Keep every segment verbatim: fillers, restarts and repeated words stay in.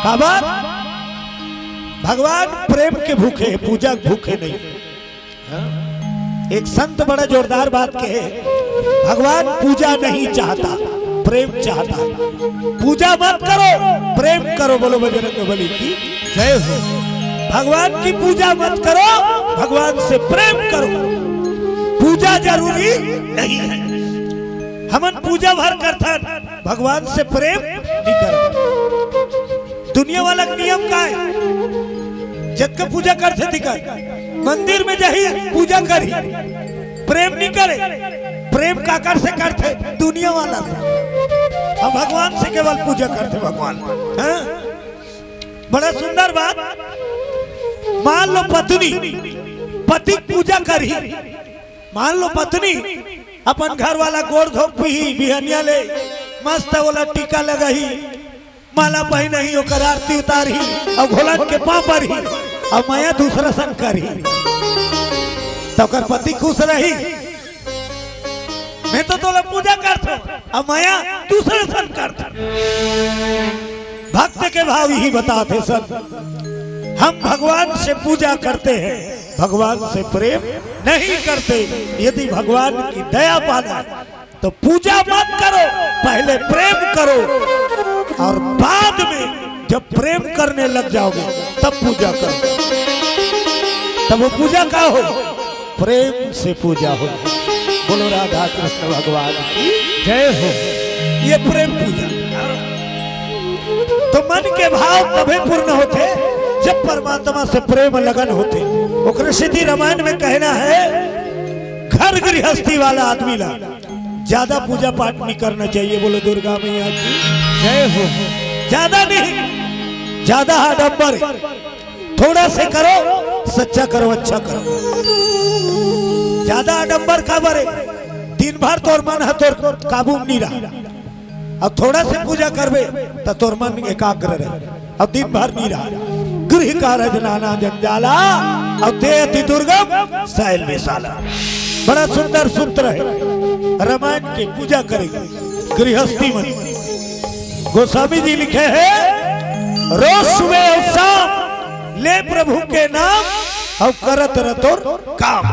अब भगवान प्रेम के भूखे हे, पूजा के भूखे नहीं। एक संत बड़ा जोरदार बात कहे, भगवान पूजा नहीं चाहता, प्रेम चाहता। पूजा मत करो, प्रेम करो। बोलो बजरंग बली की जय हो। भगवान की पूजा मत करो, भगवान से प्रेम करो। पूजा जरूरी नहीं है। हमन पूजा भर करथन, भगवान से प्रेम नहीं करथन। दुनिया वाला के नियम का है? जतका पूजा करथे तिकर मंदिर में जाही, पूजा करही, प्रेम नहीं करे। प्रेम काकर से करथे? दुनिया वाला से। हम भगवान से केवल पूजा करथे, भगवान। हाँ? बड़ा सुंदर बात। मान लो पत्नी पति के पूजा करही, मान लो पत्नी अपन घर वाला गोड़ धोक पीही, बिहनिया ले मस्त ओला टीका लगाही, माला पहिनही, ओकर आरती उतारही, अउ घोलन के पाँव परही, अउ मया दूसरा सन करही, त ओकर पति खुश रही? मैं तो तोला पूजा करथों, अउ मया दूसरा सन करथों। भक्त के भाव यही बताथे सन, हम भगवान से पूजा करते हैं, भगवान से प्रेम नहीं करते। यदि भगवान की दया पाना है तो पूजा मत करो, पहले प्रेम करो, और बाद में जब प्रेम करने लग जाओगे तब पूजा करो। तब वो पूजा का हो? प्रेम से पूजा हो। बोलो राधा कृष्ण भगवान की जय हो। ये प्रेम पूजा। तो मन के भाव तभे पूर्ण होथे जब परमात्मा से प्रेम लगन होथे। ओकरे सेती रामायण में कहना है, घर गृहस्थी वाला आदमी ला ज्यादा पूजा पाठ नहीं करना चाहिए। बोलो दुर्गा मैया की जय हो। ज्यादा नहीं, ज्यादा आडंबर, थोड़ा से करो, सच्चा करो, अच्छा करो। ज्यादा आडंबर का बरे, दिन भर तोर मन है, तोर काबू में नहीं रहा। अब थोड़ा से पूजा करबे त तोर मन एकाग्र रहे। अब दिन भर नहीं रहा, गृह कारज नाना जंजाला, अब ते अति दुर्गम शैल विशाला। बड़ा सुंदर सूत्र है रामायण के पूजा करेगी गृहस्थी में। गोस्वामी जी लिखे हैं, रोज सुबह और शाम ले प्रभु के नाम, और करत रह तोर काम।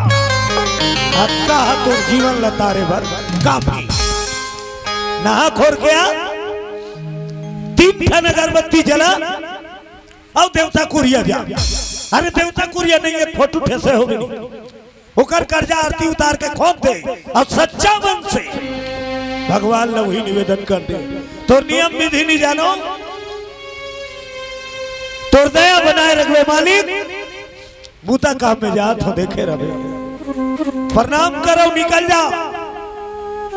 अतका हा तोर जीवन ल तारे बर काफी। नहा खोर के आ, तीन ठन अगरबत्ती जला, अउ देवता कुरिया जा। अरे देवता कुरिया नहीं है, फोटो ठेसे हो गई। ओकर कर्जा आरती उतार के खोद दे, अउ सच्चा मन से भगवान ल वही निवेदन कर दे। तोर नियम विधि नहीं जानो, तोर दया बनाए रखबे मालिक। बूता काम में जात हो, देखे रहे, प्रणाम करो, निकल जा।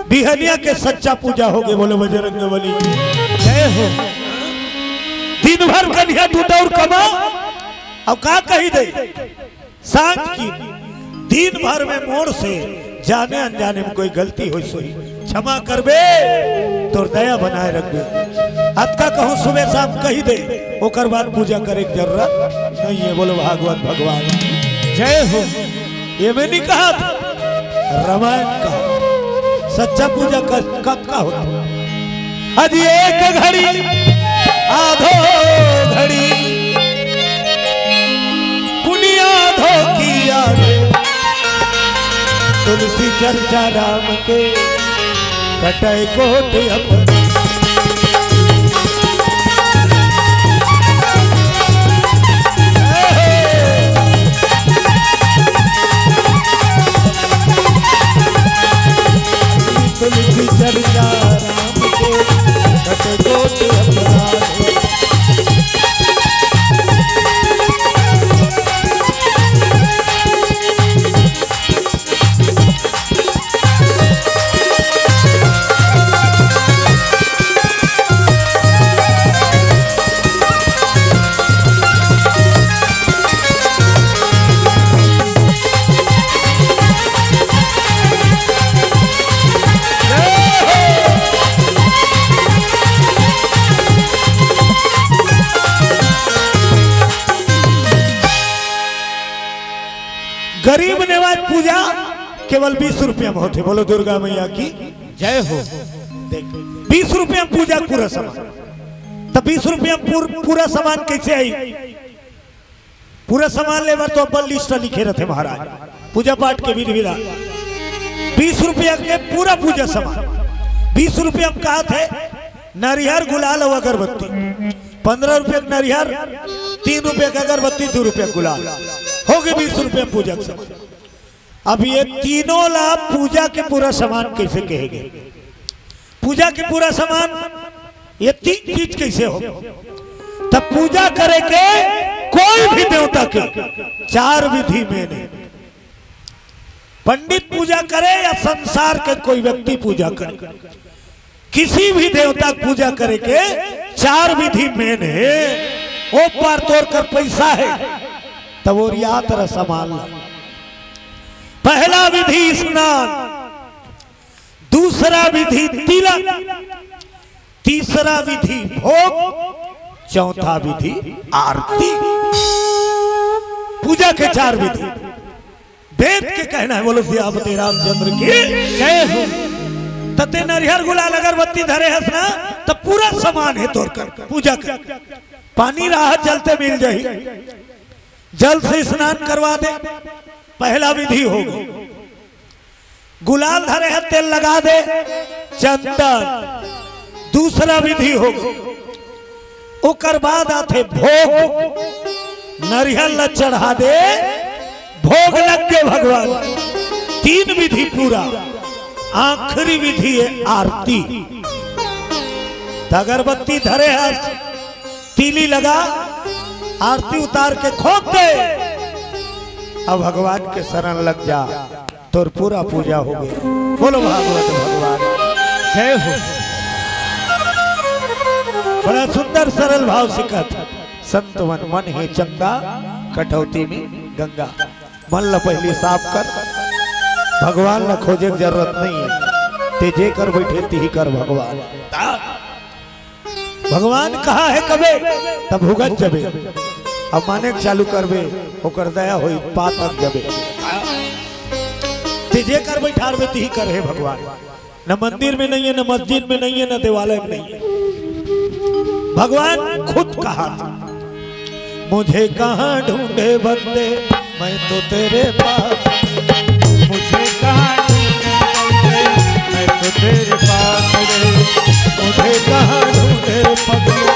बिहनिया के सच्चा पूजा होगे। बोलो बजरंग बली की जय हो। दिन भर कनिहा टूटा और कमा, अब का कही दे, सांझ की दिन भर में मोर से जाने अनजाने में कोई गलती होइस होही, क्षमा करबे, तोर दया बनाए रखबे। अतका कहूँ सुबह शाम कही दे, ओकर बाद पूजा करे के जरूरत नहीं है। बोलो भागवत भगवान की जय हो। ये मैं नहीं कहा था, रामायण कहा। सच्चा पूजा कब, कब का होता? आज एक घड़ी, आधो घड़ी, पुनिया धो की याद, तुलसी चर्चा राम के, कटै कोट अपराध। तुलसी चर्चा राम के, कटै कोट अपराध। गरीब नेवाज पूजा केवल बीस रुपया में होथे। बोलो दुर्गा मैया की जय हो। देख, बीस रुपया में पूजा पूरा सामान। त त बीस रुपया म पूर-, पूरा सामान कइसे आही? पूरा सामान ले बर तो अब्बल लिस्ट लिखे रथे महाराज, पूजा पाठ के विधि विधान। बीस रुपया के पूरा पूजा सामान, बीस रुपया म का थे? नरिहर, गुलाल अउ अगरबत्ती। पन्द्रह रुपया के नरिहर, तीन रुपया के अगरबत्ती, दू रुपया के गुलाल, होगे बीस रुपया म पूजा के सामान। अब ये तीनों ला पूजा के पूरा सामान कइसे कहे गे? पूजा के पूरा सामान ये तीन चीज कइसे हो? तब पूजा करे के कोई भी देवता के चार विधि main हे। पंडित पूजा करे या संसार के कोई व्यक्ति पूजा करे, किसी भी देवता के पूजा करे के चार विधि main हे। ओ पार तोर कर पैसा हे, तब ओरियात रह सामान ला। पहला विधि स्नान, दूसरा विधि तिलक, तीसरा विधि भोग, चौथा विधि आरती। पूजा के चार विधि वेद के कहना हे। बोलो सियापति रामचंद्र की जय हो। त ते नरिहर, गुलाल, अगरबत्ती धरे हस ना, त पूरा सामान हे तोर कर पूजा कर। पानी राह जल ते मिल जाही, जल से स्नान करवा दे, पहला विधि होगे। गुलाल धरे हे, तेल लगा दे, चंदन, दूसरा विधि होगे। ओकर बाद आथे भोग, नरिहर ला चढ़ा दे, भोग लग गे भगवान, तीन विधि पूरा। आखिरी विधि हे आरती। त अगरबत्ती धरे हस, तीली लगा, आरती उतार के खोंक दे, अब भगवान के शरण लग जा, तोर पूरा पूजा होगे। बोलो भागवत भगवान जय हो। बड़ा सुंदर सरल भाव सिखत, संत मन मन हे चंगा, कटौती में गंगा। मन ला पहली साफ कर, भगवान ला खोजे के जरूरत नहीं हे। ते जे कर बइठे तिही कर भगवान। भगवान कहा हे कबे, तब भुगत जबे। अब माने के चालू करबे, ओकर दया होई, पातक जबे। ते जे कर बइठारबे, तिही कर हे भगवान। न मंदिर में नहीं हे, न मस्जिद में नहीं हे, न देवालय में नहीं हे। भगवान खुद कहा था, मुझे कहाँ ढूंढे बंदे, मैं तो तेरे पास। मुझे कहाँ ढूंढे बंदे, मैं तो तेरे पास रे। मुझे कहाँ ढूंढे पगले,